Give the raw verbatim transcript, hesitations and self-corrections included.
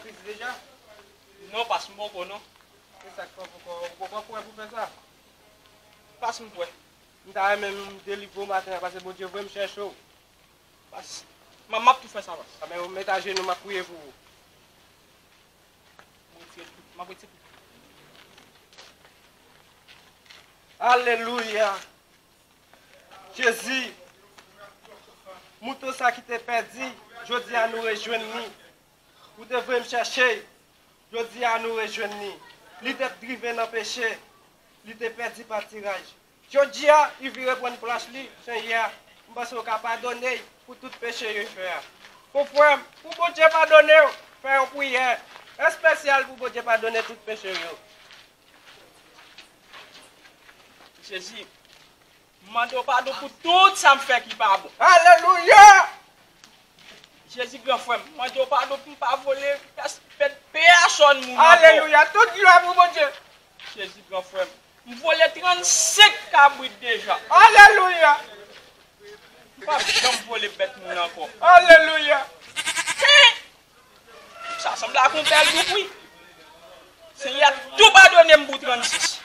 Kris deja? Non, pas m poko non. Se sa k fè w poko, ou poko prè pou fè sa? Pas m prè. M ta renmen m delivre w maten an, paske Bondye voye m chèche w. Pas, m, m ap tou fè sa, pas. Anben, ou met ajenou, m ap priye pou ou. M retire tout, m ap retire tout. Alelouya! Jezi, mouton sa ki te pèdi, jodi a nou rejwenn li. Ou te voye m chèche, jodi a nou rejwenn li. Li te drive nan peche, li te pèdi patiraj. Jodi a, li vin reprann plas li, Senyè, m panse w ka padone l pou tout peche yo fè a. Bon frè m, pou Bondye padone w, fè yon priyè espesyal pou Bondye padone tout peche yo. Jezi, m mande w padon pou tout sa m fè ki pa bon. Alelouya! Jezi, gran frè m, m mande w padon pou m pa vole pès-, pèt pèsòn moun ankò. Alelouya! Tout glwa pou Bondye! Jezi, gran frè m, m vole trannsenk kabrit deja. Alelouya! M p ap janm vole bèt moun ankò. Alelouya! Sa sanble ak yon bèl bout, wi. Senyè tou padone m pou trannsis.